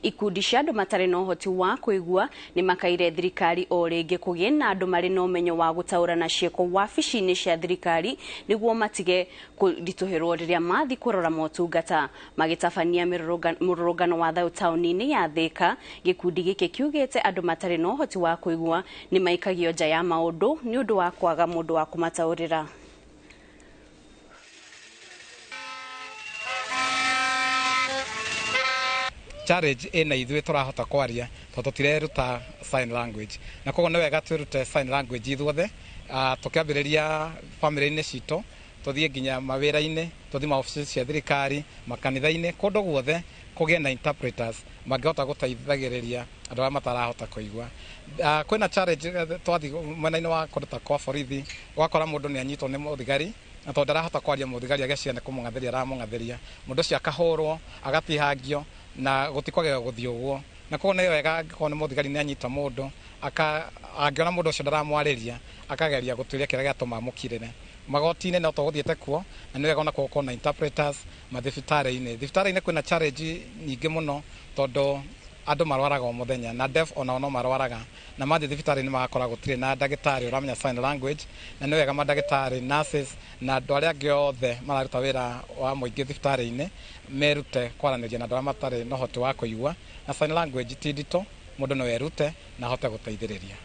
Ikundi cia andũ matarĩ na ũhoti wa kũigua nĩ makaire thirikari o rĩngĩ kũgĩe na andũ marĩ na ũmenyo wa gũtaũra na ciĩko wabici-inĩ cia thirikari nĩguo matige kũritũhĩrwo rĩrĩa mathiĩ kũrora motungata. Magĩtabania mũrũrũngano wa thayũ taũni-inĩ ya Thĩka, gĩkundi gĩkĩ kiugĩte andũ matarĩ na ũhoti wa kũigua nĩ maikagio nja ya maũndũ nĩ ũndũ wa kwaga mũndũ wa kũmataũrĩra. Challenge ĩna ithuĩ tũrahota kwaria tondũ tũtireruta sign language, na koguo nĩ wega twĩrute sign language ithuothe, tũkĩambĩrĩria famĩlĩ-inĩ citũ, tũthiĩ nginya mawĩra-inĩ, tũthiĩ maobici cia thirikari, makanitha-inĩ, kũndũ guothe kũgĩe na interpreters mangĩhota gũteithagĩrĩria andũ arĩa matarahota kũigua. Kwĩna challenge twathiĩ mwena-inĩ wa kũndũ ta kwa borithi, ũgakora mũndũ nĩ anyitwo nĩ mũthigari na tondũ ndarahota kwaria mũthigari ageciria nĩ kũmũng'athĩria aramũng'athĩria, mũndũ ũcio akahũrwo, agatihangio na gũtikwagĩrĩire gũthiĩ ũguo. Na koguo nĩ wega angĩkorwo nĩ mũthigari nĩ anyita mũndũ, angĩona mũndũ ũcio ndaramwarĩria, akageria gũtuĩria kĩrĩa gĩatũma amũkirĩre. Magoti-inĩ no tũgũthiĩte kuo, na nĩ wega ona gũkorwo na interpreters mathibitarĩ-inĩ. Thibitarĩ-inĩ kwĩna challenge nyingĩ mũno tondũ andũ marwaraga o mũthenya na deaf onao no marwaraga, na mathiĩ thibitarĩ-inĩ magakora gũtirĩ na ndagĩtarĩ ũramenya sign language, na nĩ wega mandagĩtarĩ, nurses na andũ arĩa angĩ othe mararuta wĩra wa mũingĩ thibitarĩ-inĩ merute kwaranĩria na andũ arĩa matarĩ na ũhoti wa kũigua, na sign language ti nditũ, mũndũ no erute na ahote gũteithĩrĩria.